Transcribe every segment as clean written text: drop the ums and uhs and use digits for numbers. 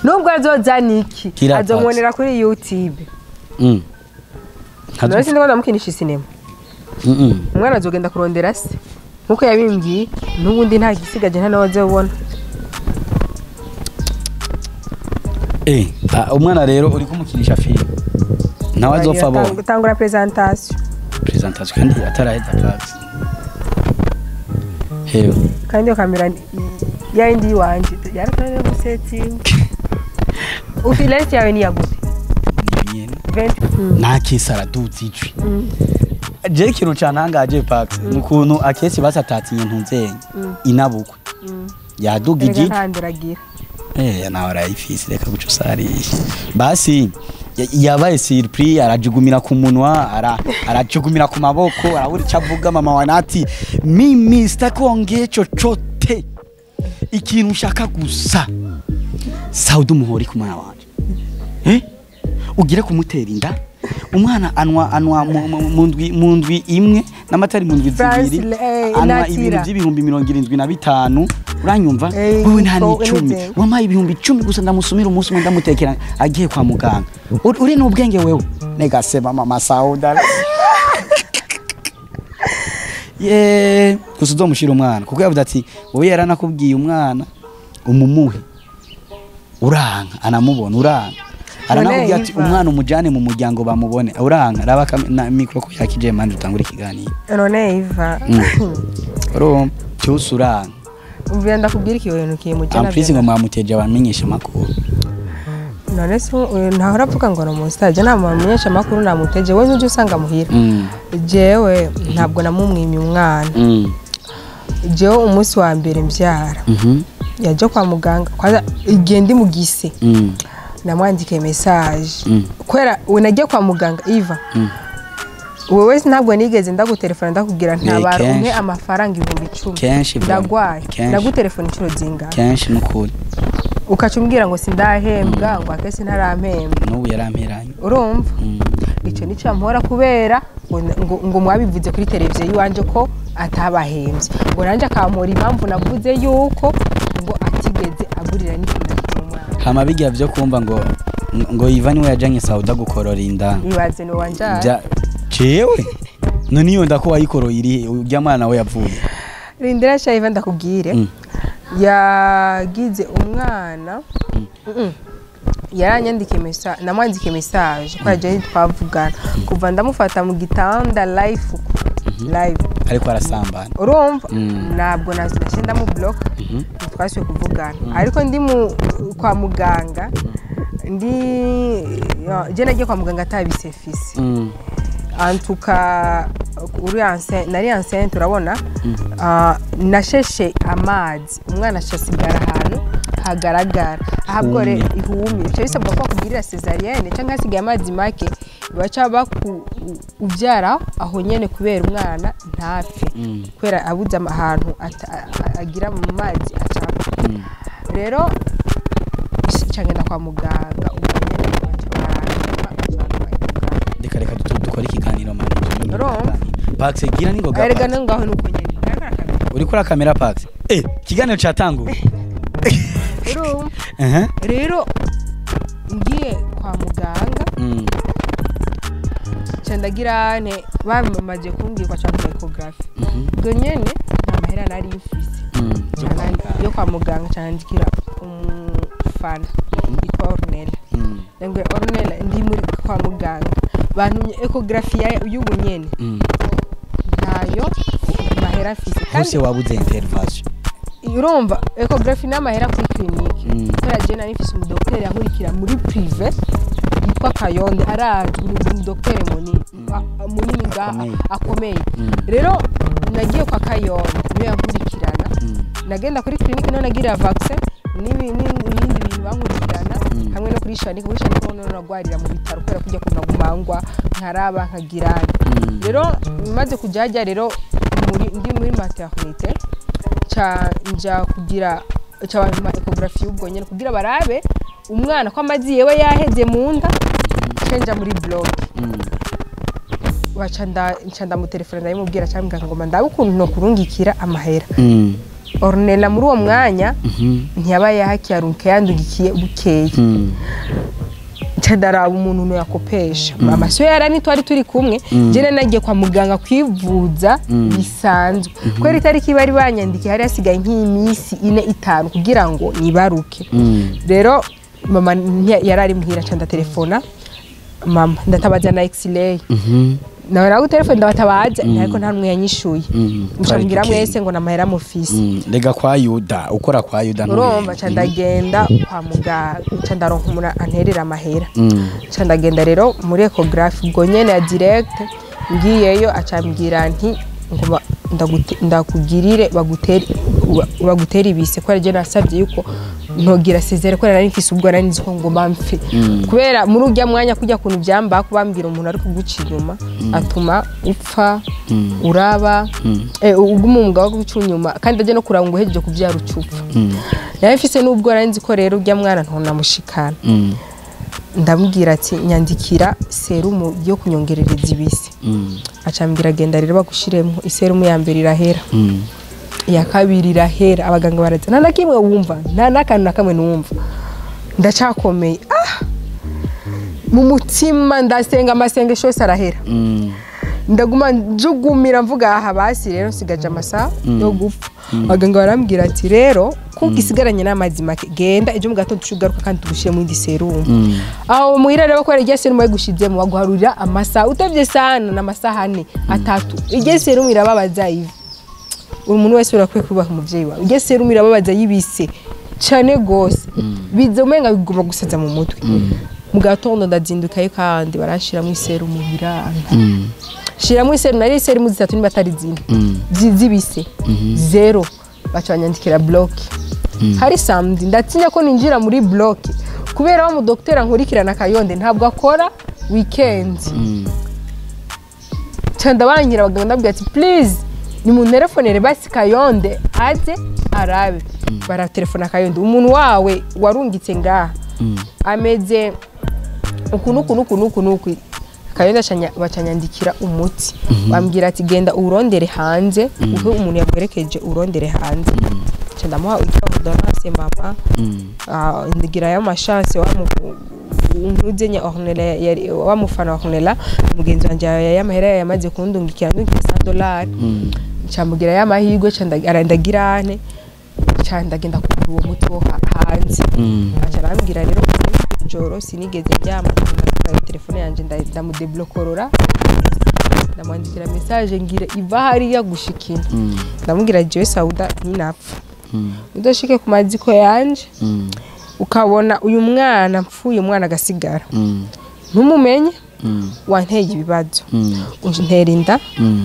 Nubwo azozana iki, Kira azomubonera kuri YouTube. None sindiko ndamukinisha sinema. Umwana azogenda kurondera se nkuko yabimbwiye, n'ubundi nta gisigaje, nta nawe azobona. Umwana rero uri kumukinisha filime, nawe azopfa abonye. Tangura presentation. Presentation kandi ataraheza Pax. Hewe. Kandi iyo kamera yayindi yiwanje yaratangiye gusetinga. Ufilenti yawe ni yagute? Nyene. 20. Nakesi araduza ijwi. Je, ikintu cantangaje, Pax, ni ukuntu akesi basatatinye ntunzenye inabukwe yaduga Erega ijwi. ntanduragira. Nawe arayifise, reka guca usarisha. Basi yabaye surpris, arajugumira ku munwa, arajugumira ku maboko, arabura icyo avuga. Mama wanati: "Mimi sitakuongea chochote, ikintu ushaka gusa Saudi umuhori ku mwana wanje." Ugire kumutera inda, umwana anwa mu ndwi imwe n'amatari mu ndwi France, zibiri, anwa Natira. ibintu by'ibihumbi 75, uranyumva? Eh, Wewe nta niko n'icumi. imeze. Wampaye 10,000 gusa ndamusumira umunsi umwe, ndamutekera agiye kwa muganga. Uri n'ubwenge wewe? Negasema mama Sauda ye gusa uzomushira umwana, kuko yavuze ati wowe yaranakubwiye umwana umumuhe, uranka, anamubona uranka, aranakubwira ati Iva. umwana umujane mu muryango bamubone, uranka. Raba na micro ko yakije manje, utangura ikiganiro. None Iva, Urumva cyose uranka. Umvira ndakubwira ikintu kimujyana. Amprise ngo mwamuteje abamenyesha amakuru. None se uyu ntahora avuga ngo ni umustar? Nta mumenyesha amakuru namuteje, we ntujya usanga muhira. Jewe ntabwo namumwimye umwana. Jewe umunsi wa mbere mbyara, yaje kwa muganga, kwanza igihe ndi mu gise, namwandikiye message. Kubera ubu nagiye kwa muganga, Iva, wowe ntabwo nigeze ndagutelefona ndakubwira ntabara Kenshi. umpe amafaranga 10,000? Kenshi vraiment. Ndagwaye. Kenshi. Ndagutelefona inshuro zingana? Kenshi nukuri. Ukaca umbwira ngo sindahembwa, ngo akese ntarampembwa. N'ubu yaramperanye. Urumva, icyo nicyo ampora kubera ngo mwabivuze kuri televiziyo y'iwanje ko atabahembye, ngo nanjye akampora impamvu navuze yuko ngo atigeze agurira n'ikintu na kimwe umwana. Hama bijya vyo kumva ngo Ivan we yajanye Sauda gukorora inda. Ibaze ni wanjye. Jewe none iyo nda ko wayikoroye iri urya mwana we yavuye? Rindira sha Ivan, ndakubwire. Yagize umwana. Yaranyandikiye message, namwandikiye message ko yaje twavugana kuva ndamufata mu gitanda live live. Ariko arasambana. Urumva, ntabwo nashe ndamublock, twasubiye kuvugana, ariko ndi mu kwa muganga, ndi je nagiye kwa muganga atabisefise. Antuka uri enceinte, nari enceinte, urabona. Ah, nasheshe amazi, umwana ashasigara ahantu hagaragara ahabwo Humye. Ihumye, bica bisabwa ko bakugirira césarienne cyangwa hasigaye amazi make, baca baku ubyara aho nyene kubera umwana ntapfe, kubera abuze ahantu agira mu mazi acapfa. Rero cangenda kwa muganga ubwo nyene, baca barantuma, baca bantuma echographe. Reka dukore ikiganiro mani. Urumva? Pax, gira ningoga. Erega Pax. no ngaho nuko nyene. Ariko arakamera. Uriko urakamera, Pax. Ikiganiro cyatanguye. Urumva, rero ngiye kwa muganga, nca ndagira nte bamaze kumbwira ko ashaka échographie, ubwo nyene nta mahera nari mfise. Yo kwa muganga, candikira umufana yitwa Ornella. Ndabwira Ornella: "Ndi muri kwa muganga, bantumye échographie y'ubu nyene, ntayo mahera mfise." Hose wabuze intervention. Urumva, échographie n'amahera kuri clinique. Kubera je nari mfise umudokiteri yankurikira muri privé yitwa Kayonde, arazwi, ni umudokiteri munini, munini ngaha. Akomeye. Akomeye. Rero nagiye kwa Kayonde, niwe yankurikirana. Nagenda kuri clinique niho nagira vaccin n'ibindi bintu bankurikirana, hamwe no kuri Shanika. Kuri Shanika noneho nagwarira mu bitaro kubera kujya kunagumangwa nkaraba nkagirana. Rero maze kujya hajya rero ndi muri maternité, ca nja kugira ca bampa échographie ubwo nyene kugira barabe umwana ko amazi yewe yaheze mu nda. Ca nja muri bloc, baca nca ndamutelefona, ndabimubwira, cyambwira ngo ndabe ukuntu nokurungikira amahera. Ornella muri uwo mwanya ntiyabaye hakiyarunka, yandugikiye bukeye. Nca ndaraba umuntu yakopesha. Mama so yarani twari turi kumwe, je nagiye kwa muganga kwivuza bisanzwe, kubera itariki bari banyandikiye hari hasigaye nk'iminsi 4 5 kugira ngo nibaruke. Rero mama yarari muhira, nca ndatelefona mama, ndatabaza na X-ray, nawe nawe telefone ndabatabaza, ariko nta numwe yanyishuye. Nca mwese ngo namahera mufise. Rega kwa Yuda ukora kwa Yuda. Urumva, nca ndagenda kwa muganga, nca ndaronka umuntu anterera amahera, nca ndagenda rero muri échographie ubwo nyene ya direct. Ngiyeyo acambwira nti ngo ndakugirire bagutere ibise, ko ari nasabye yuko ntogira césarienne, ko nari mfise ubwo nari nzi ko ngomba mpfe, kubera muri urya mwanya kujya kuntu byamba kubambwira umuntu ari kuguca inyuma atuma upfa, uraba uguma umugabo wo guca inyuma, kandi aje no kuraba ngo uhejeje kubyara ucupfa. Nari mfise n'ubwo nari nzi ko rero urya mwana ntonamushikana. Ndamubwira ati nyandikira serumu yo kunyongerereza ibise. Acambwira genda rero bagushiremo iserumu ya mbere, irahera, iya kabiri irahera, abaganga baraza, nta na kimwe wumva, nta n'akantu na kamwe numva, ndacakomeye. Mu mutima ndasenga, amasengesho yose arahera, ndaguma njugumira mvuga aha basi rero nsigaje amasaha yo gupfa. Abaganga barambwira ati rero kuko isigaranye n'amazi make, genda ejo mu gatondo tugaruka kandi tugushyire mu yindi serumu. Aho muhira rero ko irya serumu bayigushizemo baguharurira amasaha, utevye sana n'amasaha 4 3. Irya serumu irababaza ivi, umuntu wese urakwiye kubaha umuvyeyi wawe. Irya serumu irababaza yibise cane gose, biza umenga bigomba gusaza mu mutwe. Mu gatondo ndazindukayo kandi baranshiramo iserumu, biranga shiramo iserumu, nari iserumu 3 niba atari 4 zibise zéro. Baca banyandikira bloc. Hari samedi, ndatinya ko ninjira muri bloc kubera wa mudokiteri nkurikirana Kayonde ntabwo akora weekend. Nca ndabangira abaganga, ndabwira ati please nimunterefonere basi Kayonde aze arabe. Baratelefona Kayonde, umuntu wawe warungitse ngaha ameze uku nuku nuku nuku nuku. Kayonde bacanyandikira umuti, bambwira ati genda urondere hanze, uhe umuntu yagwerekeje urondere hanze. Nca ndamuha ordonnance mama, ndigira ya mashance wa ntuzenya Ornella, yari wa mufana wa Ornella, mugenzi wanje yamahera yamaze kundungikira, ndungikira $100. Nca mugira y'amahirwe, nca arandagira ane, nca ndagenda kugura uwo muti wo hanze. Aca arambwira rero joro sinigeze ndyama, ndafata telefone yanje ndamudeblokorora, ndamwandikira message ngira iva hariya gushikina, ndamubwira jewe Sauda ninapfa udoshike ku maziko yanje, ukabona uyu mwana mpfuye, umwana agasigara, ntumumenye, wanteye ibibazo, untera inda,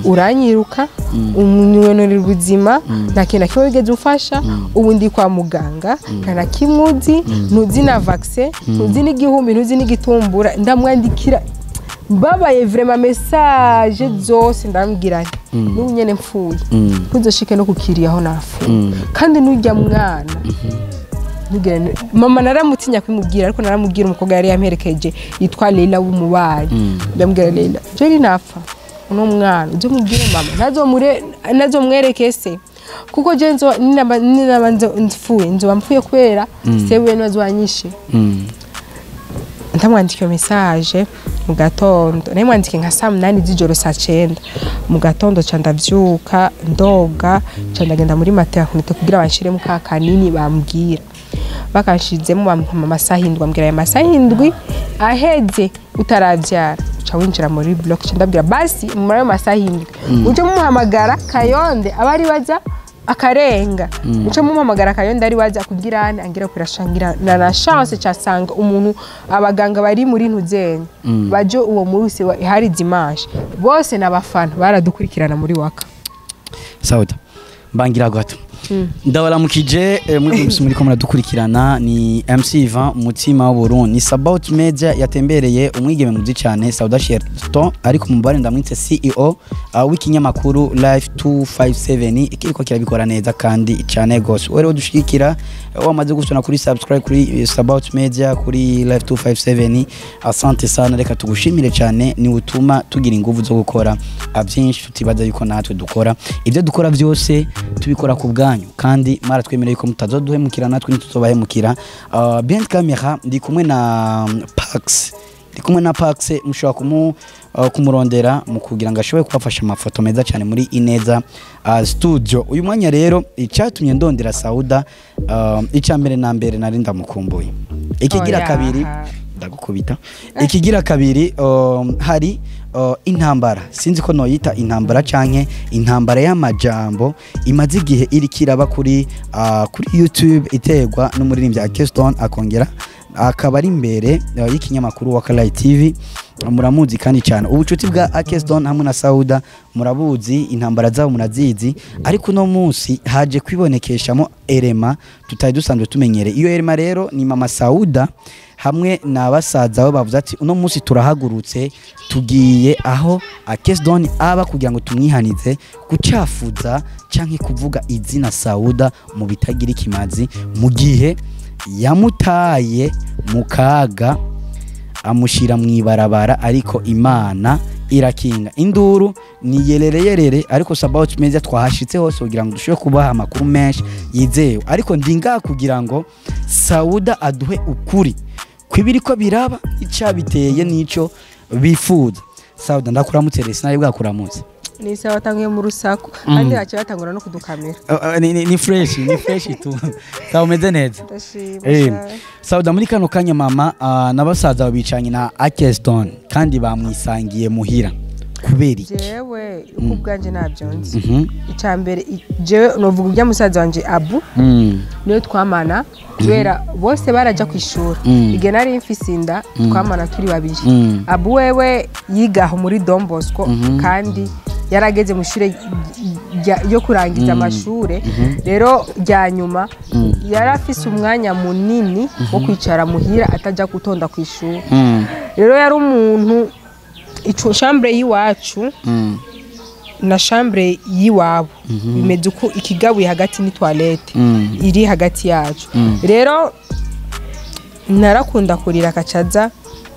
uranyiruka, unyonora ubuzima, nta kintu na kimwe wigeze umfasha. Ubu ndi kwa muganga, nta na kimwe uzi, ntuzi na vaccin, ntuzi n'igihumbi, ntuzi n'igitumbura. Ndamwandikira mbabaye vraiment message zose, ndamubwira nti n'ubu nyene mpfuye ntuzoshike no kukiriya aho napfuye, kandi n'urya mwana ntugire mama naramutinya kubimubwira, ariko naramubwira umukobwa yari yamperekeje yitwa Leila w'umubanyi. Ndamubwira Leila je napfa uno mwana uzomubwire mama ntazomure ntazomwereke se, kuko je nzo ninaba nzo mfuye nzoba mpfuye kubera se we ntazwanyishe. Ndamwandika iyo message mu gatondo, namwandike nka saa 8 z'ijoro, saa 9 mu gatondo ca ndavyuka, ndoga, ca ndagenda muri maternité kugira banshiremo ka kanini bambwira. Bakanshizemo bampa amasaha 7, bambwira aya masaha 7 aheze utaravyara uca winjira muri bloc. Ca ndabwira basi muri ayo masaha 7 uje mumuhamagara Kayonde aba ari baza akarenga, uce mumuhamagara Kayonde ari waza kugira ane angira kurashangira na chance casanga umuntu abaganga bari muri ntuzenya baje uwo munsi hari dimanche bose n'abafana baradukurikirana muri waka. Sauda, mbangira gato, ndabaramukije muri mwese muriko muradukurikirana. Ni MC Ivan Mutima w'Uburundi, ni Sabaut Media yatembereye umwigeme muzi cyane Sauda Sherton, ariko mubare ndamwitse CEO w'ikinyamakuru Life 257 ikiriko kirabikora neza kandi cyane gose. Wewe dushigikira wamaze gusona kuri subscribe kuri Sabaut Media, kuri Life 257, asante sana, reka tugushimire cyane, ni utuma tugira inguvu zo gukora byinshi tutibaza yuko natwe dukora. Ibyo dukora byose tubikora ku bwanyu. Gwanyu kandi maratwemereye ko mutazoduhemukira, natwe ntituzobahemukira. Behind camera ndi kumwe na Pax, ndi kumwe na Pax, mushobora kumurondera mu kugira ngo ashobore kubafasha amafoto meza cyane muri Ineza Studio. Uyu mwanya rero icyatumye ndondera Sauda, icya mbere na mbere nari ndamukumbuye. Ikigira Oya. kabiri, ndagukubita. Ikigira kabiri, hari intambara, sinzi ko noyita intambara canke intambara y'amajambo, imaze igihe iri kiraba kuri YouTube, iterwa n'umuririmbyi Akeston, akongera akaba ari imbere y'ikinyamakuru Wakalayi TV. Muramuzi kandi cyane, ubucuti bwa Akeston hamwe na Sauda murabuzi, intambara zabo murazizi. Ariko uno munsi haje kwibonekeshamo erema tutari dusanzwe tumenyereye. Iyo erema rero ni mama Sauda hamwe na basaza bo, bavuze ati uno munsi turahagurutse, tugiye aho Akeston aba kugira ngo tumwihanize gucafuza canke kuvuga izina Sauda mu bitagira ikimazi, mu gihe yamutaye mu kaga, amushira mu ibarabara, ariko Imana irakinga. Induru ni yerere yerere, ariko Sabaut Media twahashitse hose kugira ngo dushobore kubaha amakuru menshi yizewe. Ariko ndi ngaha kugira ngo Sauda aduhe ukuri kwibiriko biraba, icabiteye n'ico bifuza. Sauda, ndakuramutse rero, sinari bwakuramutse. Ni sawa, watanguye mu rusaku kandi baca batangura no kudukamera. Ni fresh, ni fresh tu. Sawa, umeze neza? Ndashima. Eh, Sauda, muri kano kanya mama na basaza bicanye na Akeston kandi bamwisangiye muhira, kubera iki? Jewe uko ubwanje ntabyo nzi. Icya mbere, jewe novuga ibya musaza wanje Abu, niyo twamana, kubera bose baraja ku ishuri. Igihe nari mfise inda twamana turi babiri. Abu wewe yigaho muri Don Bosco, kandi yarageze mu ishure yo kurangiza amashure rero rya nyuma. Yari afise umwanya munini wo kwicara muhira, ataja gutonda ku ishuri. Rero yari umuntu ico chambre y'iwacu na chambre y'iwabo bimeze uko, ikigabuye hagati ni toilette iri hagati yacu. Rero narakunda kurira, akacaza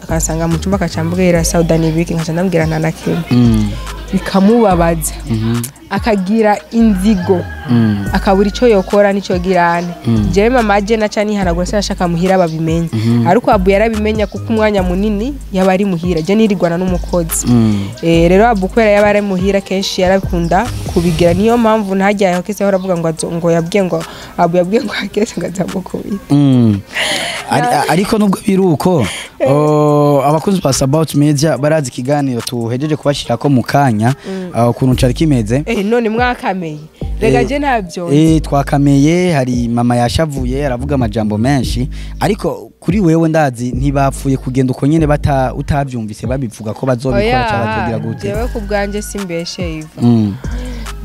akansanga mu cyumba, akacambwira: "Sauda, nibiki?" Nkaca ndambwira: "Nta na kimwe." Bikamubabaza, akagira inzigo, akabura icyo yokora n'icyo girane. Jewe mama je naca nihanagura, sinashaka muhira babimenye, ariko Abu yarabimenya kuko umwanya munini yaba ari muhira, je nirigwana n'umukozi. Rero Abu kubera yaba ari muhira kenshi yarakunda kubigira, niyo mpamvu ntajyaye kese ahora avuga ngo ngo yabwiye, ngo Abu yabwiye ngo akese ngo azamukubita. Ariko nubwo biri uko, abakunzi ba Sabaut Media barazi ikiganiro tuhejeje kubashirako mu kanya, ukuntu cari kimeze. None mwakameye rega, je ntabyo nzi. Twakameye, hari mama yashavuye aravuga amajambo menshi, ariko kuri wewe ndazi ntibapfuye kugenda uko nyene bata utavyumvise babivuga ko bazobikora cyangwa bazogira gute. Jewe ku bwanjye simbeshe, Iva.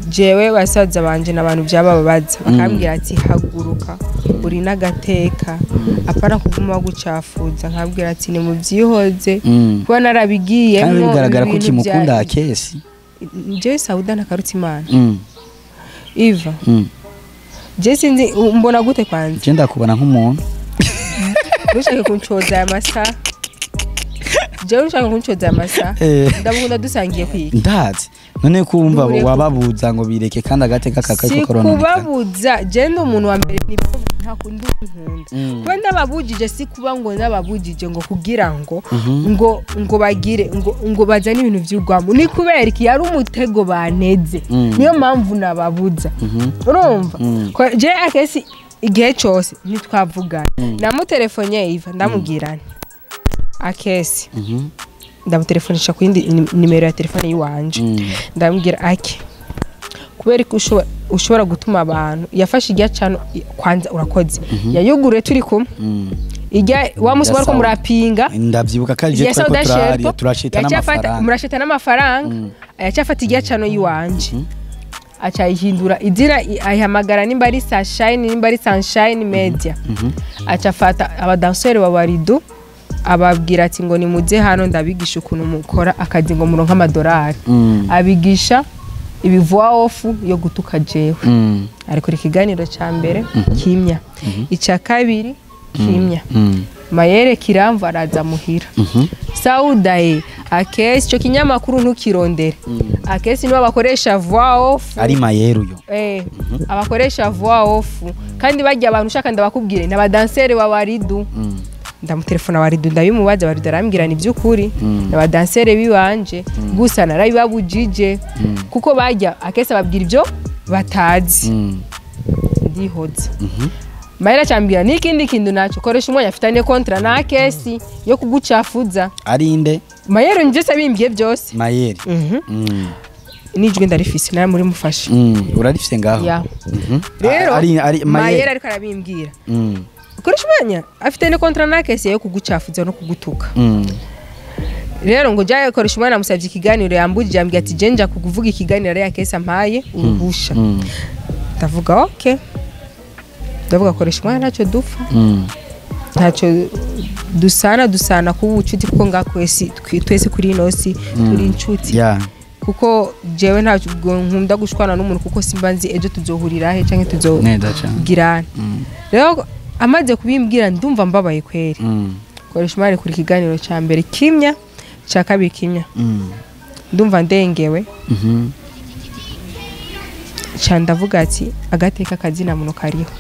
Jewe basaza banje n'abantu byabababaza, bakambwira ati: "Haguruka, uri n'agateka, apana kuguma gucafuza." Nkabwira ati: "Nimubyihoze." Kuba narabigiyemwo Kandi bigaragara ko ibintu kimukunda kesi. Jewe Sauda ntakarutse Imana. Iva, je sinzi mbona gute kwanza. Je ndakubona nk'umuntu. Ntushake kuncoza aya masaha, jewe ushaka kuncoza aya masaha. Ndamukunda dusangiye kwiga. Ndazi, none kumva Duhuriye wababuza ngo bireke kandi agateka Si kakariko korononekara. kubabuza, je ndi umuntu wa mbere nibyo ntakunda unkunda. Kuba ndababujije si kuba ngo ndababujije ngo kugira ngo ngo bagire ngo bazane ibintu vy'urwamo. Ni kubera iki? Yari umutego banteze, niyo mpamvu nababuza. Urumva? Je akesi igihe cyose ntitwavugana, namutelefone Iva, ndamubwira nti: "Akesi." Ndamutelefonisha ku yindi nimero ya telefone y'iwanje. Ndamubwira: "Ake, kubera ko ushobora gutuma abantu yafashe ijya cano kwanza urakoze yayuguruye turi kumwe ijya wa musi Ya wariko Sauda. murapinga." Ndavyibuka ko aje Ya twariko Sauda turahariya Sherpo turashita yacafata n'amafaranga. Murashita n'amafaranga. Yacafata ijya cano y'iwanje, acayihindura izina, ayihamagara nimba ari Sunshine, nimba ari Sunshine Media. Acafata abadanseri ba Waridu, ababwira ati ngo: "Nimuze hano ndabigisha ukuntu mukora akazi ngo muronke amadolari." Abigisha ibivoa off yo gutuka jewe. Ariko ikiganiro cya mbere kimya, icya kabiri kimya, mayere kiramva araza muhira. Sauda Akesi ico kinyamakuru ntukirondere. Akesi nibo bakoresha voix off ari Mayeru yo. Abakoresha voix off kandi bajya abantu ushaka ndabakubwire n'abadansere wa Waridu. Ndamutelefona Waridu ndabimubaza, Waridu arambwira ni by'ukuri n'abadansere bibanje gusa narabibabujije kuko bajya Akesi ababwira ibyo batazi. Ndihoza. Mahera cyambwira n'ikindi kintu naco koresha umwanya afitanye kontra na Akesi yo kugucafuza. Ari inde? Mayero nje sabimbye byose. Mayeri. Nijwe ndarifise nawe muri mufashe. Urarifise ngaho. Ya. Rero ari Mayero ariko arabimbwira. Koresha umwanya afitanye kontra na Akesi yo kugucafuza no kugutuka. Rero ngo jaye koresha umwanya amusavye ikiganiro yambujije ambwira ati je nja kukuvuga ikiganiro ari Akesi ampaye uruhusha. Ndavuga okay. Ndavuga koresha umwanya ntacyo dupfa. Ntacyo dusana kuba ubucuti kuko ngakwesi twese kuri ino si turi inshuti. Kuko jewe ntacyo nkunda gushwana n'umuntu kuko simba nzi ejo tuzohurira he canke tuzogirana. Rero amaze kubimbwira ndumva mbabaye kweri. Koresha umwanya kuri ikiganiro ca mbere kimya ca kabiri kimya. Ndumva ndengewe. Ca ndavuga ati agateka kazina muno kariho.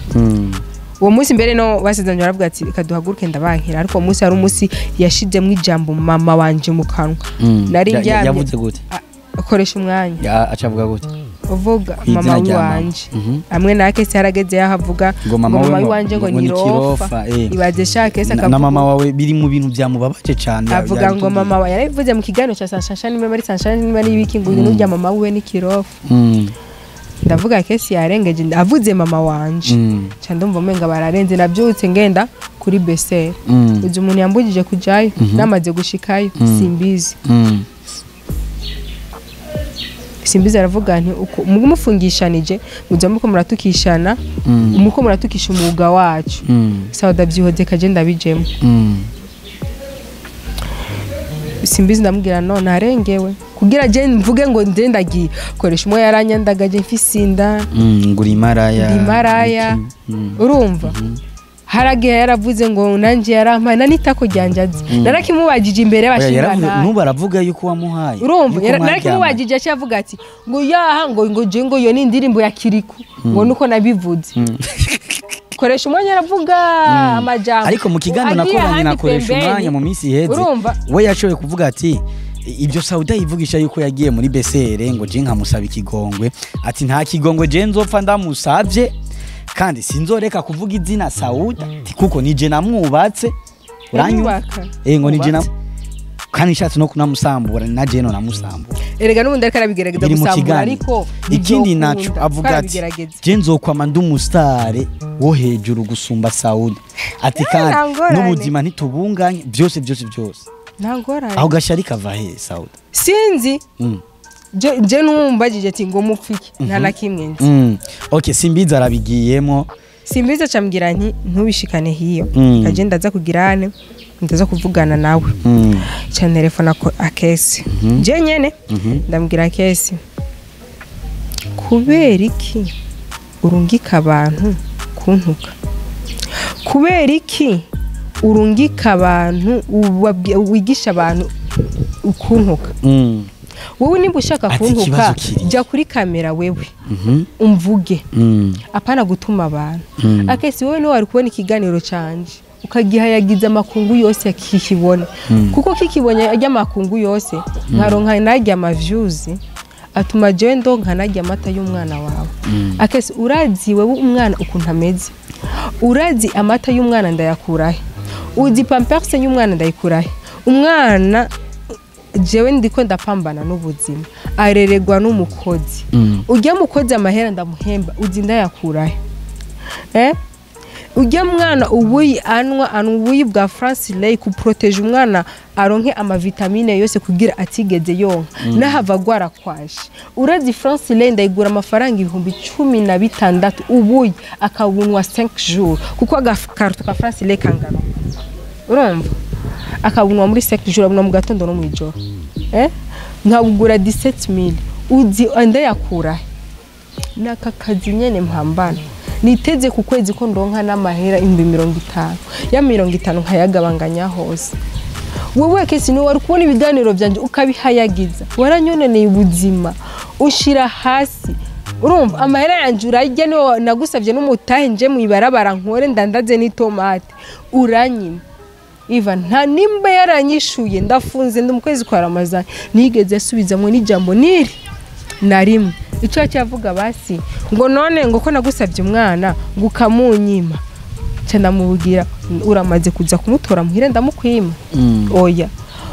Uwo munsi mbere no basezanye baravuga ati kaduhaguruke ndabankira, ariko uwo munsi ari umunsi yashizemwe ijambo mama wanje mu kanwa. Nari njyamye yavuze gute? Koresha umwanya. Acavuga gute? Uvuga mama wanje. Amwe na Akesi harageze yahavuga ngo mama wanje ngo ni rofa. Ibaze shaka Akesi na mama wawe biri mu bintu byamubabaje cyane. Avuga ngo mama wawe yarabivuze mu kiganiro cha Sanshani nimba ari Sanshani nimba ari ibiki ngo n'urya mama wiwe ni kirofa. Ndavuga Akesi yarengeje avuze mama wanje. Cha ndumva umenga bararenze nabyutse ngenda kuri BCR. Uzi umuntu yambujije kujayo namaze gushikayo simbizi. Simbizi aravuga nti uko mumufungishanije muza muko muratukishana muko muratukisha umwuga wacu. Sawa ndabyihoze kaje ndabijemo. Simbizi ndamubwira no narengewe kugira je mvuge ngo nde ndagiye koresha umwe yaranyandagaje mfise inda nguri imaraya urumva haragiye yaravuze ngo nanje yarampaye nanitako ryanje azi narakimubajije imbere y'abashingana nubu aravuga yuko wamuhaye urumva narakimubajije acavuga ati ngo yaha ngo je ngo yo ni indirimbo ya Kiriku ngo nuko nabivuze. Koresha umwanya aravuga amajambo ariko mu kiganiro nakoranye nakoresha umwanya mu minsi iheze we yashoboye kuvuga ati ibyo Sauda yivugisha yuko yagiye muri BCR ngo je nkamusaba ikigongwe ati nta kigongwe je nzopfa ndamusavye kandi sinzoreka kuvuga izina Sauda kuko nije namwubatse uranyubaka ngo nije na kandi nshatse no kunamusambura na je no namusambura erega n'ubundi ariko arabigerageza gusambura ariko ikindi naco avuga ati je nzokwama ndi umusitare wo hejuru gusumba Sauda ati kandi n'ubuzima ntitubunganye byose byose byose ntangorane aho gashari kava he Sauda sinzi je numbagije ati ngo mupfike nta na kimwe nzi. Okay Simbizi arabigiyemo. Simbizi acambwira nti ntubishikane hiyo kaje ndaza kugirane ndaza kuvugana nawe. Cha telefona Akesi je nyene ndambwira Akesi kubera iki urungika abantu kuntuka, kubera iki urungika abantu wigisha abantu ukuntuka. Wowe nimba ushaka kuntuka jya kuri kamera wewe umvuge apana gutuma abantu. Akesi wowe niwe wari kubona ikiganiro canje ukagihayagiza amakungu yose akikibona kuko kikibonye ajya amakungu yose nkaronka najya ama views atuma je ndonka najya amata y'umwana wawe. Akesi urazi wewe umwana ukuntu ameze, urazi amata y'umwana ndayakurahe, uzi pampers y'umwana ndayikurahe. Umwana jewe ndiko ndapambana n'ubuzima areregwa n'umukozi ujya mukozi amahera ndamuhemba uzi ndayakurahe ujya mwana ubuyi anwa ubuyi bwa France Lay ku protéger umwana aronke ama vitamine yose kugira atigeze yonka nahava gwara kwaje. Urazi France Lay ndayigura amafaranga 16,000 ubuyi akabunwa 5 jours kuko agakarto ka France Lay kangana urumva akabunwa muri 5 jours abunwa mu gatondo no mu ijoro nkabugura 17,000 uzi ndayakura naka kazi nyene mpambana niteze ku kwezi ko ndonka n'amahera 50,000 ya 50 nkayagabanganya hose. Wewe kesi ni wari kubona ibiganiro byanje ukabihayagiza, waranyononeye ubuzima ushira hasi. Urumva amahera yanje urarya, niwe nagusavye n'umutahe nje mu ibarabara nkore ndandaze n'itomate, uranyima. Iva nta nimba yaranyishuye, ndafunze ndi mu kwezi kwa Ramazani, nigeze asubizamwo n'ijambo niri na rimwe. Icyo cyavuga basi ngo none ngo ko nagusabye umwana ngo ukamunyima, nca ndamubwira uramaze kuza kumutora muhire ndamukwima. Oya,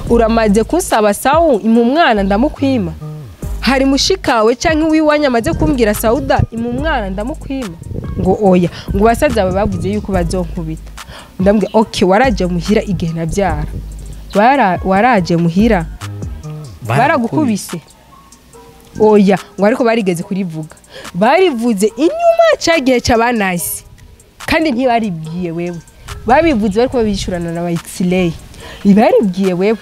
uramaze kunsaba sawu impa umwana ndamukwima. Hari mushikawe canke wiwanya amaze kumbwira Sauda impa umwana ndamukwima, ngo oya, ngo basaza bawe bavuze yuko bazonkubita. Ndambwira okay, waraje muhira igihe nabyara, waraje muhira baragukubise? Oya, ngo ariko barigeze kurivuga, barivuze inyuma cyagihe cy'abanasi, kandi ntibaribwiye wewe, babivuze bariko babishurana na ba X-ray, ntibaribwiye wewe.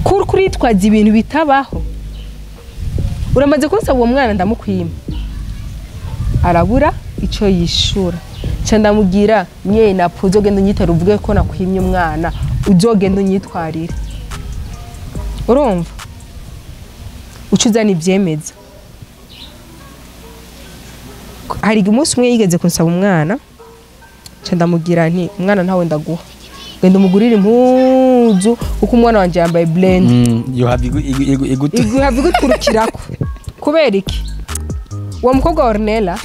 Kuritwaza ibintu bitabaho. Uramaze kunsaba uwo mwana ndamukwima, arabura ico yishura. Nca ndamubwira nye napfa uzogenda unyitara uvuge ko nakwimye umwana, uzogenda unyitwarire. Urumva uca uzana ivyemeza. Hari umunsi umwe yigeze kunsaba umwana, nca ndamubwira nti umwana ntawe ndaguha, genda umugurire impuzu kuko umwana wanje yambaye blend. You have igutu iguhava iguturukirako. Kubera iki? Uwo mukobwa wa Ornella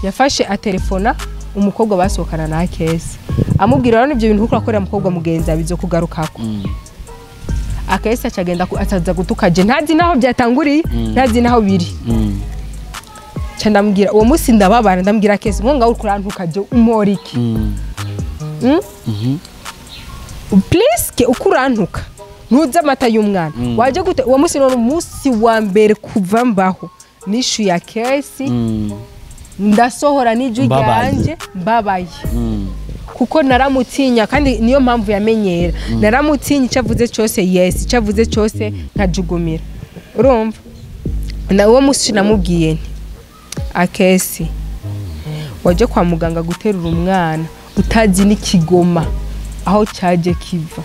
yafashe atelefona umukobwa basohokana na Akesi, amubwira rero ibyo bintu kuko akorera umukobwa mugenzi abizo kugarukako. Akesi acagenda ataza gutuka je, ntazi naho byatanguriye, ntazi naho biri. Nca ndamubwira uwo munsi ndababara, ndamubwira Akesi ngo ngaho uriko urantuka je umora iki? Please ke uko urantuka ntuzi amata y'umwana waje gute? Uwo munsi none umunsi wa mbere kuva mbaho nishuye Akesi, ndasohora n'ijwi Mbabaye. ryanje mbabaye, kuko naramutinya, kandi niyo mpamvu yamenyera naramutinya, icyo avuze cyose yes, icyo avuze cyose nkajugumira. Urumva na uwo munsi namubwiye nti Akesi waje kwa muganga guterura umwana utazi n'ikigoma aho cyaje kiva,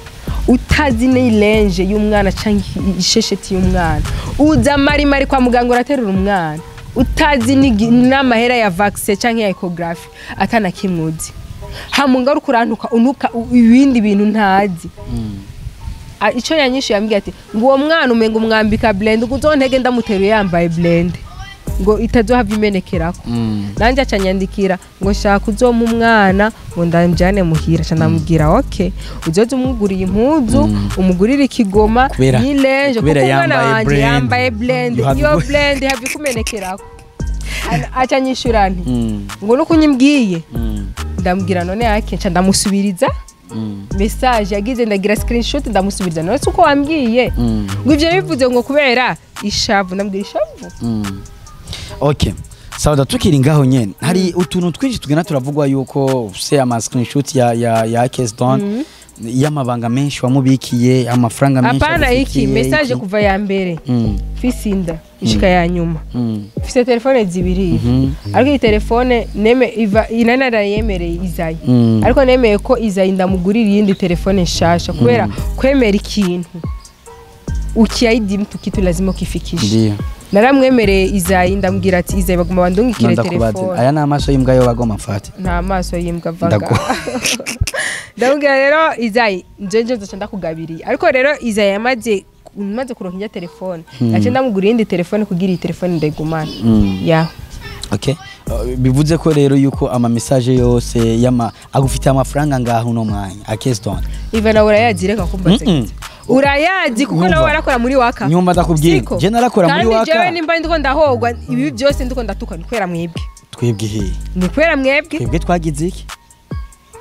utazi n'ilenje y'umwana cyangwa ishesheti y'umwana, uza marimari kwa muganga uraterura umwana utazi n'amahera ya vaccine cyangwa ya échographie, atana kimwe uzi, hama ngaruka urantuka unuka ibindi bintu ntazi. Ico yanyishuye yambwiye ati ngo uwo mwana umenga umwambika blend, ngo uzontege ndamuteruye yambaye blend ngo itazohava imenekerako. Nanjye aca nyandikira ngo shaka uzompa umwana ngo ndamjane muhira. Aca ndamubwira okay, uzoze umuguriye impuzu, umugurire ikigoma n'ilenje, kuko kubera umwana yambaye wanje blend. yambaye blend, You have iyo blend ihava ikumenekerako. Aca nyishura nti ngo nuko unyimbwiye. Ndamubwira none yake, nca ndamusubiriza message yagize, ndagira screenshot ndamusubiriza, none uko wambwiye ngo ivyo bivuze ngo kubera ishavu. Ndamubwira ishavu. Okay. Sauda, tukiri ngaho nyene hari utuntu twinshi tugenda turavugwa yuko ufise ama screenshot ya Case Don y'amabanga menshi wamubikiye, amafaranga menshi Apana iki agufitiye, message iki. kuva ya mbere mfise inda ishika ya nyuma. Mfise telefone zibiri, ariko iyi telefone neme iva inana narayemereye Izayi, ariko nemeye ko Izayi ndamugurira iyindi telefone nshasha, kubera kwemera ikintu, ukiahidi mtu kitu lazima ukifikishe. Ndiyo. Naramwemereye Izayi, ndamubwira ati Izayi baguma bandungikire Ndakubaze, telefone. aya ni amaso y'imbwa yo bagoma mfate? Nta maso y'imbwa vaga. Ndamubwira rero Izayi nje nzoca ndakugabiriye, ariko rero Izayi yamaze maze kuronka ijya telefone, nace ndamugura iyindi telefone kugira iyi telefone ndayigumane ya. Okay. Bivuze ko rero yuko ama message yose yama agufitiye amafaranga ngaho uno mwanya Akes Don? Iva nawe urayazi, reka kumbaza. Urayazi kuko Nyumva. nawe warakora muri waka. Nyumva ndakubwira. Siko? Je narakora muri Kandi waka. jewe nimba ndiko ndahogwa ibi byose, ndiko ndatuka, ni kubera mwebwe. Twebwe he? Ni kubera mwebwe. Twebwe twagize iki?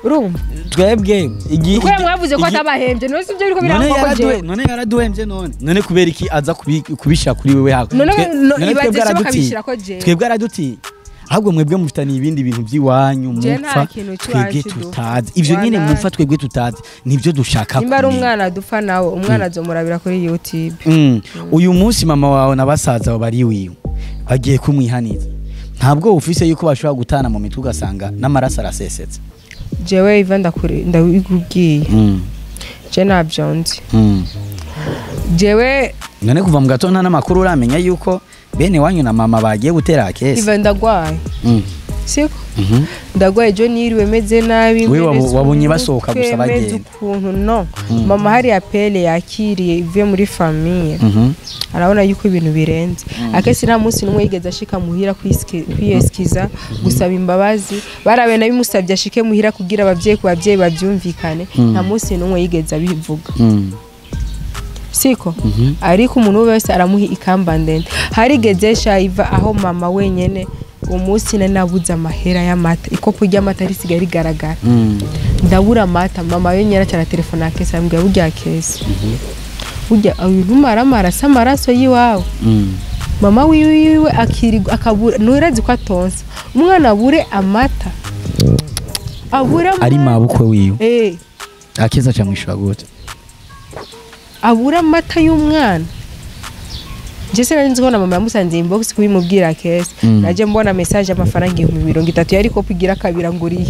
Urumva, Twebwe ni kubera mwavuze ko atabahembye, none si ibyo biriko none biravugwa ko jewe none yaraduhembye, none kubera iki aza kubishira kuri wewe hako? None None ibaze twebwe se aradutinya. bakabishira ko jewe. Twebwe aradutinya, ahubwo mwebwe mufitaniye ibindi bintu by'iwanyu Je nta mupfa kintu twebwe c'iwacu dupfa. tutazi ivyo nyene. Walahi. Mupfa twebwe tutazi, nivyo dushaka Nimba ari kumenya. umwana dupfa nawe, umwana azomurabira kuri YouTube. Uyu munsi mama wawe na basaza bawe bari iwiwe bagiye kumwihaniza, ntabwo ufise yuko bashobora gutana mu mitwe ugasanga n'amaraso arasesetse? Jewe Iva ndakure ndabikubwiye, Je ntabyo nzi. Jewe None kuva mu gatondo nta n'amakuru uramenya yuko bene wanyu na mama bagiye gutera akesi? Iva, ndagwaye. Siko ndagwaye, jo niriwe meze nabi. Wewe Meze wabonye basohoka gusa umutwe, meze bagenda. ukuntu. No, mama hari appel yakiriye ivuye muri famille, arabona yuko ibintu birenze. Akesi nta munsi n'umwe yigeze ashika muhira kwiyesikiza, gusaba imbabazi. Barabe nabimusabye ashike muhira kugira abavyeyi ku bavyeyi bavyumvikane, nta munsi n'umwe yigeze abivuga. Siko, ariko umuntu wese aramuha ikamba ndende. Harigeze shayiva aho mama wenyene, uwo munsi nari nabuze amahera y'amata, ikopo ry'amata risigaye rigaragara. Ndabura amata, mama wenyene acara telefone akesi, arambwira: "Burya kesi, burya uyu ntumaramara si amaraso y'iwawe." Mama wiwe akirirwa akabura, nturazi ko atonsa umwana, abure amata, abure Ari amata. Mabukwe wiwe? Eh. Akeza aca mwishura gute? Abura amata y'umwana. Nje sinari nzi ko na mama yamusanze inbox kubimubwira kesi. Naje mbona message y'amafaranga 30,000, yari kopi igira kabiri anguriye.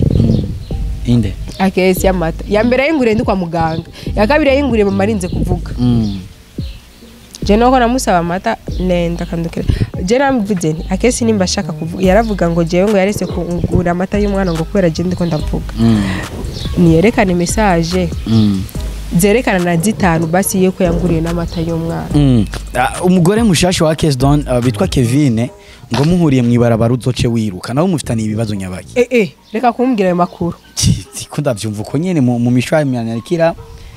Inde? Akesi y'amata ya mbere yayinguriye ndi kwa muganga, ya kabiri yayinguriye mama arinze kuvuga. Je nuko namusaba amata nenda kandukira, je namuvuze nti akesi nimba ashaka kuvuga, yaravuga ngo jewe ngo yarese kugura amata y'umwana ngo kubera je ndiko ndavuga, niyerekane message zerekana na zitanu basi yuko yanguriye n'amata y'umwana. Ah, umugore mushasha wa Case Don bitwa Kevin, ngo muhuriye mwibarabara uzoce wiruka, nawe mufitaniye ibibazo nyabaki? Eh eh, reka kumbwira ayo makuru. Ko ndavyumva uko nyene mu mishwa myanyarikira.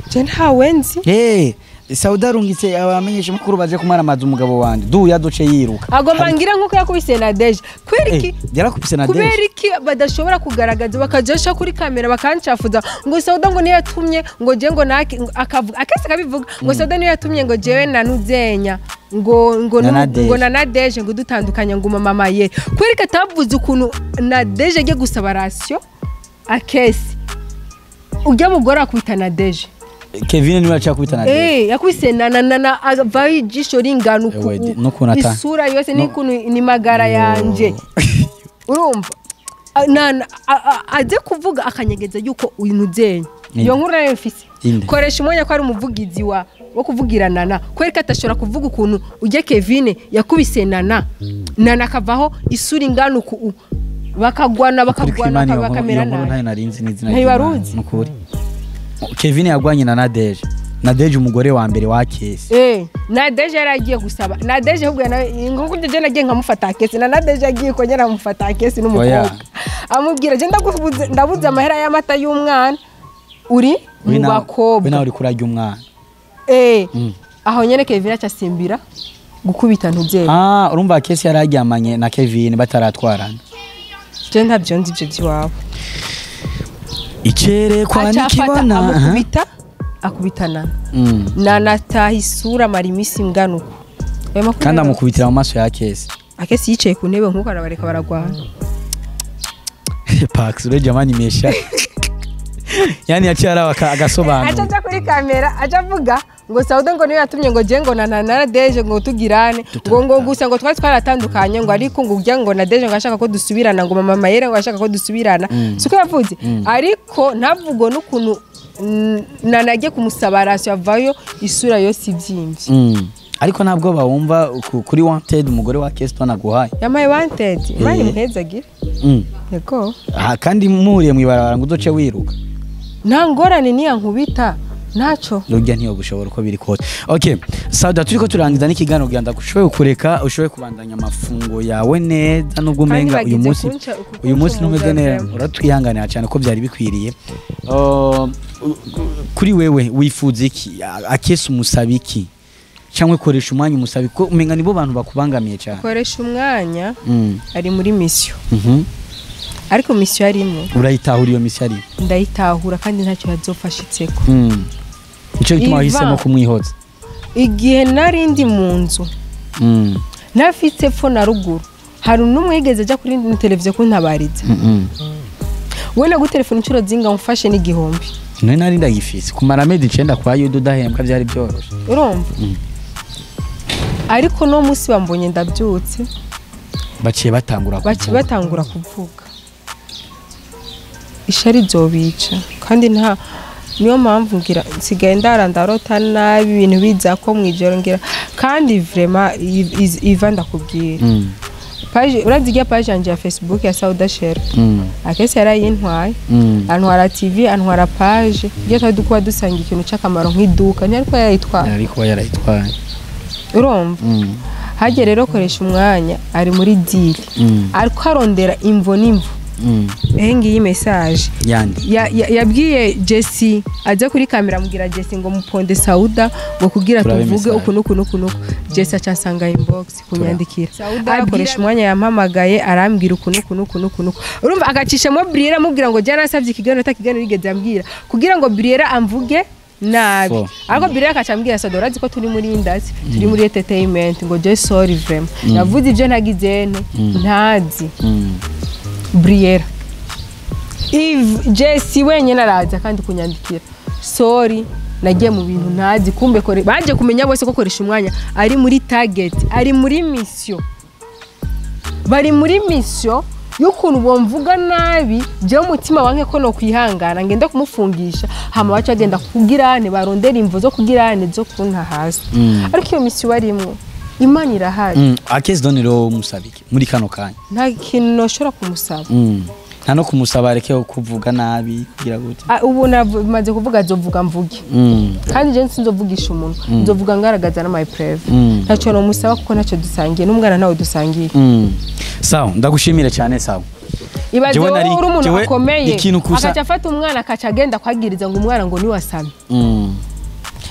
Je ntawe nzi. Eh, Sauda arungitse abamenyesha makuru baje kumaramaza umugabo wanje, duya doce yiruka. Agomba ngira nkuko yakubise na Deje, kubera iki? Eh, yarakubise na Kubera Deje. iki badashobora kugaragaza bakajesha kuri kamera bakancafuza ngo Sauda ngo niyo yatumye ngo je ngo nake akavuga akese kabivuga ngo Sauda niyo yatumye ngo jewe na Nuzenya ngo Na Nadeje. Ngo na Nadeje ngo dutandukanye, ngo mama ye, kubera ko atavuze ukuntu Nadeje agiye gusaba ration akesi ujya mugore akubita Nadeje. Kevin niwe yaciye akubita na Deje. Eh, yakubise na avaho ijisho ringana uku. Ewe, n'ukuntu Isura yose n'ukuntu ni magara yanje, urumva. Aze kuvuga akanyegeza yuko uyu nuzenya Inde. iyo nkuru nayo mfise. Inde. Koresha umwanya ko ari umuvugizi wo kuvugira nana, kubera ko atashobora kuvuga ukuntu ujya Kevin yakubise nana, nana akavaho isura ingana uku, bakagwana Kuri bakagwana kw'Imana, iyo bakamera nkuru nabi. ntayo narinzi n'izina Ntayo ry'Imana. waruzi? Nukuri Kevin yagwanye na Nadeje, Nadeje umugore wa mbere wa Kesi. Eh, Nadeje yari agiye gusaba Nadeje, ahubwo nawe nkuko je nagiye nkamufata kesi, na Nadeje agiye kongera amufata kesi n'umukobwa. Oya. Amubwira: "Je ndagubuze, ndabuze amahera y'amata y'umwana uri We mu nawe bakobwa." Uri kurarya umwana. Eh, aho nyene Kevin aca asimbira gukubita ntuvyeyi. Ah, urumva Kesi yari aryamanye na Kevin bataratwarana. Je ntabyo nzi ivyo by'iwabo. Icerekwa Aca afata nikibona. amukubita, akubitana nanataha isura, amara iminsi ingana uko. Ayo makuru Kandi rero- amukubitira mu maso ya Kesi. Akesi yicaye ku ntebe nkuko, arabareka baragwana. Pax ure jamani mesha, yani yaciye araba Aca agasobanura. aja kuri kamera, aca avuga ngo Sauda ngo niyo yatumye ngo je ngo na Deje ngo tugirane ngo gusa ngo twari twaratandukanye, ngo ariko ngo ujya ngo na Deje ngo ashaka ko dusubirana, ngo mama Mayere ngo ashaka ko dusubirana. Siko yavuze, ariko ntavugo n'ukuntu nanagiye kumusaba ration avayo isura yose ibyimvye. Ariko ntabwo bawumva kuri wanted umugore wa Keston aguhaye. Yamaye wanted, Imana Eh. imuhezagire. Yego. Ah, kandi muhuriye mw'ibarabara ngo uzoce wiruka. Nta ngorane, niyankubita ntaco. Rujya ntiyo gushobora uko biri kose. Okay, Sauda, turiko turangiza n'ikiganiro kugira ngo ushoboye kureka ushoboye kubandanya amafungo yawe neza, nubwo Kandi umenga uyu bagize munsi uyu munsi ntumeze neza, vraiment. uratwihanganira cyane ko byari bikwiriye. Kuri wewe wifuza iki? Akesi umusaba iki, cyangwa koresha umwanya umusaba ko umenga nibo bantu bakubangamiye cyane? Koresha umwanya ari muri mission. Ariko mission arimo Urayitahura iyo mission ari? Ndayitahura, kandi ntacyo yazofashitseko. Nico gituma Ivan. wahisemo kumwihoza. Igihe nari ndi mu nzu ntafite epfo na ruguru, hari n'umwe yigeze ajya kuri televiziyo kuntabariza? We nagutelefona inshuro zinga umfashe n'igihumbi? Nari nari ndagifise kumara amezi 9 kwa yudu udahembwa, byari byoroshye. Urumva, ariko no munsi bambonye ndabyutse, baciye batangura baci kuvuga. Batangura kuvuga, ishari ryobica, kandi nta Niyo mpamvu ngira nsigaye ndara ndarota nabi, ibintu biza ko mwijoro ngira kandi vraiment iva ndakubwira. Page urazi irya page yanje ya Facebook ya Sauda Share, akese yarayintwaye, antwara TV, antwara page iyo twari dukuba dusanga ikintu c'akamaro nk'iduka, ntiyari yarayitwaye. Yari kuba yarayitwaye. Urumva, hajye rero koresha umwanya ari muri deal, ariko arondera imvo n'imvo. Ehe, ngiyi message. Yandi? Yabwiye Jesse aje kuri kamera, amubwira Jesse ngo muponde Sauda ngo kugira Turabe tuvuge message. uku nuku nuku nuku. Jesse aca ansanga inbox kunyandikira. Sauda akoresha umwanya yampamagaye arambwira uku nuku nuku nuku nuku. Urumva, agacishamo Briera amubwira ngo jya nasabye ikiganiro, atakiganiro yigeze ambwira kugira ngo Briera amvuge nabi. Fo. Ariko Briera akaca ambwira, Sauda urazi ko turi muri industry, turi muri entertainment, ngo je sorry vraiment navuze ibyo ntagize nte ntazi. Briera Eve Jesse wenyine araza kandi kunyandikira, sorry nagiye mu bintu ntazi. Kumbe kore baje kumenya bose ko koresha umwanya ari muri target, ari muri mission, bari muri mission y'ukuntu bomvuga nabi. Jewe umutima wanke ko no kwihangana ngenda kumufungisha, hama baca agenda kugirane barondera imvo zo kugirane zo kunta hasi. Ariko iyo mission barimwo, Imana irahari. Akesi Don rero musabike muri kano kanya? Nta kintu noshobora kumusaba. Nta no kumusaba areke kuvuga nabi kugira gute? Ah, ubu namaze kuvuga, azovuga mvuge. Kandi je sinzovugisha umuntu, nzovuga ngaragaza n'ama preuve. Ntacyo nomusaba kuko ntacyo dusangiye n'umwana, ntawe dusangiye. Sawa, ndagushimire cyane, sawa. Ibaze Jewe wowe uri umuntu jewe akomeye, ikintu gusa- akaca afata umwana akaca agenda kwagiriza ngo umwana ngo niwasame.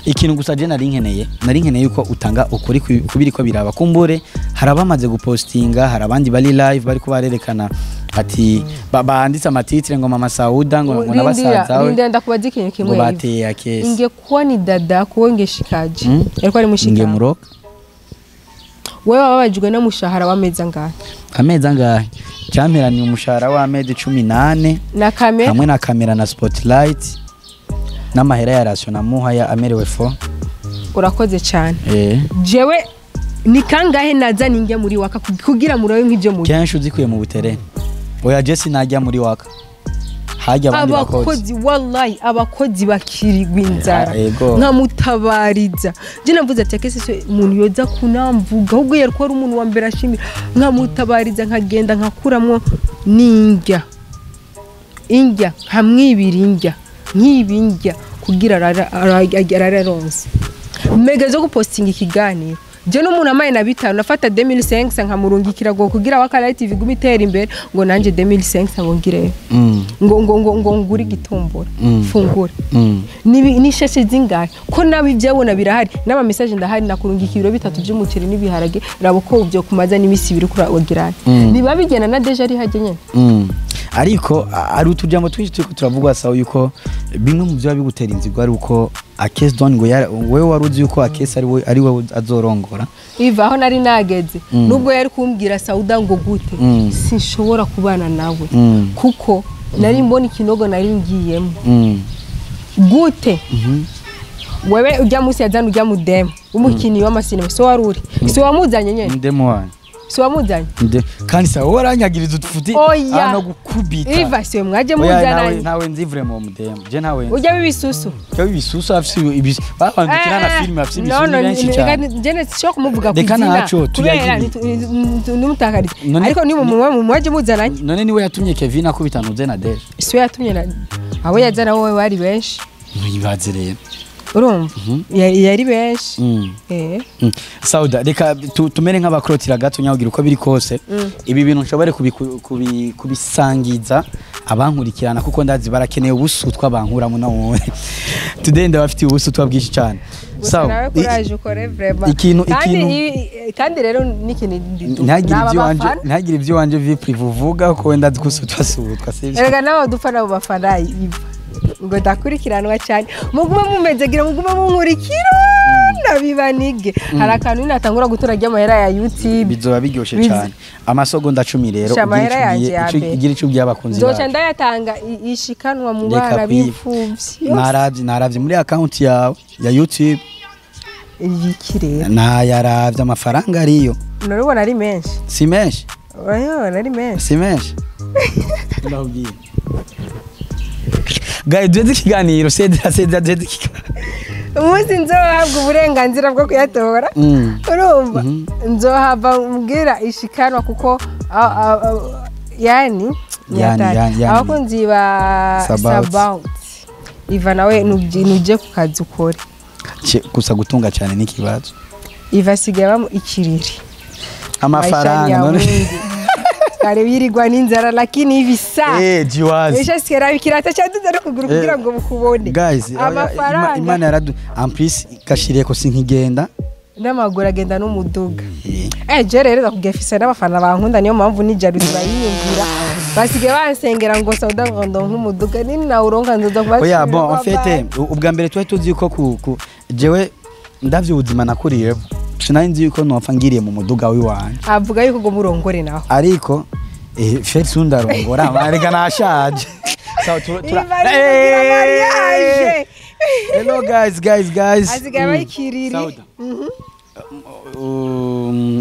Ikintu gusa je nari nkeneye yuko utanga ukuri kubiri ko biraba. Kumbure hari abamaze gupostinga, hari abandi bari live bari kubarerekana ati banditse ama titre ngo mama Sauda ngo nabasaza we Rindira, ndakubaza ikintu ngo kimwe. bateye akesi. Ingekuwa ni dada kuwe ngeshikaje yariko ari Nge mushikawe muroka. Wewe wababajwe n'umushahara w'amezi angahe? Amezi angahe cyamperaniye? Umushahara w'amezi 18. Na kamera? Hamwe na kamera na spotlight n'amahera ya ration namuha ya amerewe fo. Urakoze cyane. Jewe ni kangahe naza ninjya muri waka kugira murabe nk'ibyo muri Kenshi uzikuye mu butere. Oya, je sinajya muri waka, hajya abandi bakozi. Abakozi, wallahi abakozi bakirirwa inzara. Ego. Nkamutabariza. Je navuze ati akese se umuntu yoza kunamvuga, ahubwo yari kuba ari umuntu wa mbere ashimira. Nkamutabariza, nkagenda nkakuramwo n'indya, indya nkamwibira, indya nkiba indya kugira arara aronse mega zo gupostinga ikiganiro. Je n'umuntu amaye na bitanu nafata 2500 nkamurungikira ngo kugira Waka TV igume itera imbere, ngo nanje 2500 ngo ngireyo ngo ngure igitumbura, fungure. N'ishashe zingahe ko nawe ibyabona birahari n'ama message ndahari, nakurungika ibiro 3 by'umuceri n'ibiharage, rabo ko byo kumaza n'imisi 2 kuragirana. Niba bigenda na déjà ari hajye nyene. Ariko ari utujambo twinshi turiko turavugwa, sawa, yuko bimwe mu byo bigutera inzigo ari uko Akes Don ngo wewe wari uzi yuko Akes ari we azorongora. Iva aho nari nageze, nubwo yari kumbwira Sauda ngo gute, sinshobora kubana nawe, kuko nari mbona ikinogo nari ngiyemo. Gute wewe ujya munsi yazana ujya mudemu umukinnyi w'amasinema, so wari uri si wamuzanye nyene? Ndemo wanyu. Si wamuzanye? Nde kandi sawa, waranyagiriza utufuti. Oya. Ano gukubita. Iva si we mwaje Oya, nawe muzananye? Nawe nzi vraiment mudemu, je ntawe nzi. Ujya w'ibisusu. Cyo ibisusu afise ibisusu babandikira na filime afise ibisusu ni benshi cyane. Jene sishobora kumuvuga ku Reka izina ntaco, kubera tuyagire. numutakarize. None- Ariko ni mu mwaje muzananye. None niwe yatumye Kevin akubita ntuze na Deje? Si we yatumye na abo yazana, wowe bari benshi. Ntibaze rero. Urumva, yari benshi. Sauda, reka tumere nk'abakorotira gato nyagira uko biri kose ibi bintu nshobore kubisangiza abankurikirana, kuko ndazi barakeneye ubusutwa bankuramo. Nawe today ndabafitiye ubusutwa bwinshi cyane. Gusa Sawa, nawe kuraje ukore vraiment. Ikintu- Kandi kandi rero n'ikintu ntihagire ibyo wanje, ntihagire ibyo wanje vie privée uvuga, ko wenda gusutwa sutwa sivyo. Erega n'abo dupfa nabo bafana iva ngo ndakurikiranwa cyane, mugume mumeze gira, mugume munkurikira nabibanige. Hari akantu natangura gutura ry'amahera ya YouTube. Bizoba biryoshe Biz- cyane. Amasogonda 10 rero. Sha, ugira amahera ico yanje ya mbere. ugira ico ubwiye abakunzi Nzoca bacu. ndayatanga ishikanwa mu Reka bana kwiba. b'imfuvyi. Naravye muri account yawe ya YouTube. Iki rero? Nayaravye, amafaranga ariyo. Nurubona ari menshi? Si menshi. Urabona ari menshi? Si menshi, ndakubwiye. Guys, duheze ikiganiro, sezera, sezera, duheze ikiganiro. Umunsi nzohabwa uburenganzira bwo kuyatora, urumva, nzohava mbwira ishikanwa, kuko yani ni Yani, hatari. yani, yani. Abakunzi ba Sabaut. Sabaut, Iva nawe nuje ku kazi ukore. Gusa gutunga cyane n'ikibazo. Iva asigaye aba mu ikiriri. Amafaranga none. Kare wirirwa n'inzara, lakini hivi sa Eh, jiwazi. Esha sigara ikirata cyaduze no kuguru kugira ngo bukubone. Guys, oya, Amafaranga. Imana yaradu en plus gashiriye ko sinkigenda. N'amaguru agenda n'umuduga. Je rero ndakubwiye, fise n'abafana bankunda, niyo mpamvu ni jalousie bayiyumvira, basigaye bansengera ngo sauda ngo ndonke umuduga, nini nawuronka nzoza kubasubira. Oya, bon, en fait, ubwa mbere twari tuzi yuko ku jewe ndavye ubuzima nakuriyeho, sinari nzi yuko nopfa ngiriye mu muduga w'iwanje. Avuga yuko ngo murongore naho. Ariko Felix ndarongora, reka nashaje. Sawa, Iva ari kugira mariage. Hello guys, guys, guys. Asigaye bayikiriri. Sauda.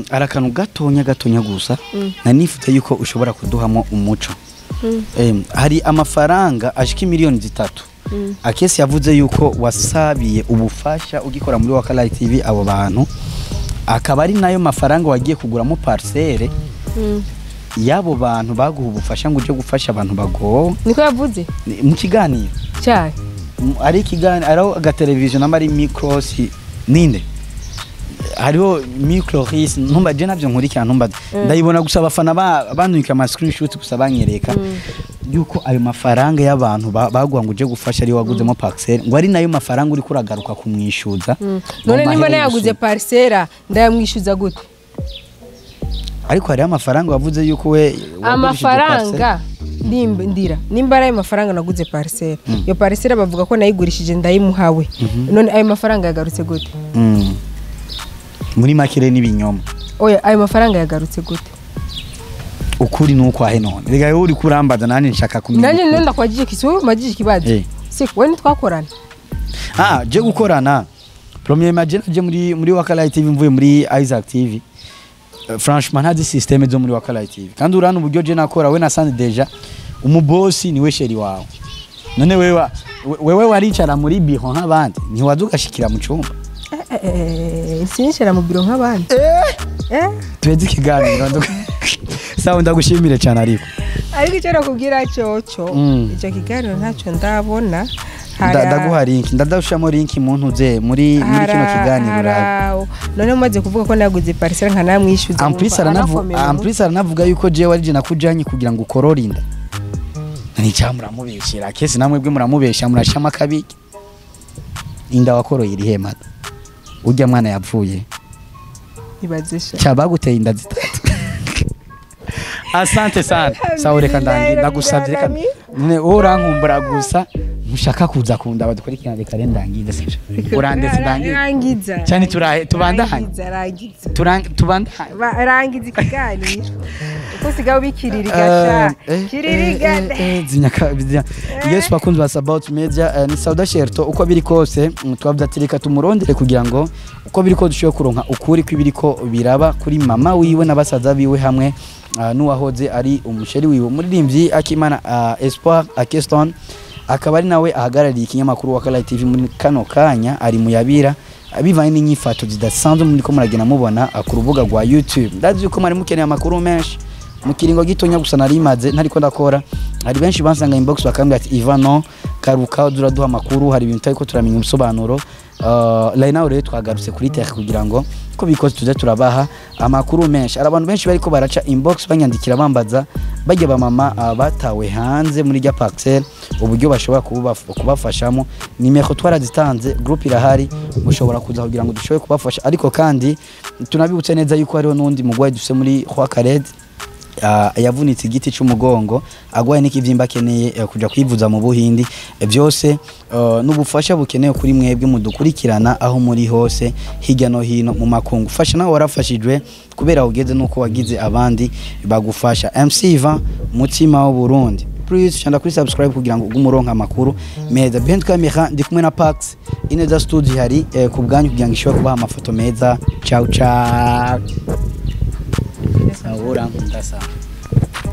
Hari akantu gatonya gatonya gusa nanifuza yuko ushobora kuduhamo umuco. Hari amafaranga ashika miliyoni 3 Akesi yavuze yuko wasabiye ubufasha ugikora muri Wakalight TV abo bantu, akaba ari nayo mafaranga wagiye kuguramo parcelle y'abo bantu baguha ubufasha ngo uje gufasha abantu bagowe. Niko yavuze? Mu kiganiro. Cyane. Ari ikiganiro, ariho agateleviziyo namba ari micros ninde, hariho microris ntumba, je navyo nkurikirana, ntumba ndayibona gusa, abafana bantuika ama screenshot gusa banyereka yuko ayo mafaranga y'abantu baguha ngo uje gufasha ari waguzemo parcelle, ngo ari nayo mafaranga uri kuragaruka kumwishuza ngo None nimba mahere nayaguze yishuza. parcelle, ndayamwishyuza gute? Ariko hariho amafaranga wavuze yuko we wagurishije Amafaranga ndira nimba ari ayo mafaranga naguze parcelle, iyo parcelle bavuga ko nayigurishije ndayimuhawe, none ayo mafaranga yagarutse gute? Parcelle. Muri make rero n'ibinyoma. Oya, ayo mafaranga yagarutse gute? Ukuri ni ukwahe none? Rega wowe uri kurambaza, nanjye nshaka kumenya Nanjye ukuri. none ndakwagije kisi, wowe umagije ikibazo. Si wowe ntitwakorana? Ah, je gukorana premier maje naje muri Wakalight TV mvuye muri Isaac TV. Franchement ntazi système zo muri Wakalight TV, kandi urana uburyo je nakora, we nasanze déjà umubosi niwe chéri wawe. None wewe waricara muri biro nk'abandi, ntiwaza ugashikira mu cumba? Sinshira mu biro nk'abandi. Tuheze ikiganiro. Sawa, ndagushimire cyane ariko. Ariko icyo nakubwira cyoco, icyo kiganiro ntacyo ndabona. Ndaguha link, ndadashiramo link mu ntuze muri kino kiganiro urabe. None umaze kuvuga ko naguze parcelle nkanamwishyuza, En plus wumva anakomeye mu en plus aranavuga yuko jewe ari je nakujanye kugira ngo ukorore inda. Nica muramubeshera kesi, namwe bwe muramubesha, murashama akabiki. Inda wakoroye iri hemata? Urya mwana yapfuye. Ibaze sha. Cyabaguteye inda zitatu. Asante sana. Sawa, reka ndangi, ndagusabye, reka none wowe urankumbura gusa ntushaka kuza kundaba dukurikirana. Reka rero ndangize, sivyo? Urandetse ndangize. Rangiza. Cyane turahe tubandanye. Rangiza, rangiza. Tubandanye. Rangiza ikiganiro uko usigaye ubikiririga sha, kiririga. Yes, bakunzi ba Sabaut Media, ni Sauda Sherto. Uko biri kose, twavuze ati reka tumurondere kugira ngo uko biri ko dushoboye kuronka ukuri kw'ibiriko biraba kuri mama wiwe n'abasaza biwe hamwe n'uwahoze ari umusheri wiwe, umuririmbyi Akimana Espoir Akeston, akaba ari nawe ahagarariye ikinyamakuru Wakalight TV. Muri kano kanya ari muyabira bivanye n'inyifato zidasanzwe muri ko muragenda mubona ku rubuga rwa YouTube. Ndazi yuko mwari mukeneye amakuru menshi mu kiringo gitonya gusa narimaze ntariko ndakora. Hari benshi bansanga inbox bakambwira ati: "Ivano, karuka uraduha amakuru, hari ibintu ariko turamenya ubusobanuro." Right now rero twagarutse kuri tech kugira ngo ko bikoze tuze turabaha amakuru menshi. Hari abantu benshi bariko baraca inbox banyandikira bambaza bajya ba mama batawe hanze muri rya parcelle, uburyo bashobora kubafashamo. Nimero twarazitanze, group irahari, mushobora kuza kugira ngo dushobore kubafasha. Ariko kandi tunabibutse neza yuko hariho n'undi mugwayi dufise muri Khwakared, yavunitse igiti cy'umugongo, agwaye n'ikivyimba, akeneye kuja kwivuza mu Buhindi. Byose n'ubufasha bukenewe kuri mwebwe mudukurikirana aho muri hose hirya no hino mu makungu. Fasha nawe warafashijwe kubera ugeze nuko wagize abandi bagufasha. MC Ivan, mutima w'u Burundi, please shanda kuri subscribe kugira ngo ugume uronka amakuru meza. Behind camera ndi kumwe na Pax Ineza Studio, hari ku bwanyu kugira ngo ishobore kubaha amafoto meza. Ciao ciao. Sawa, urankunda sana.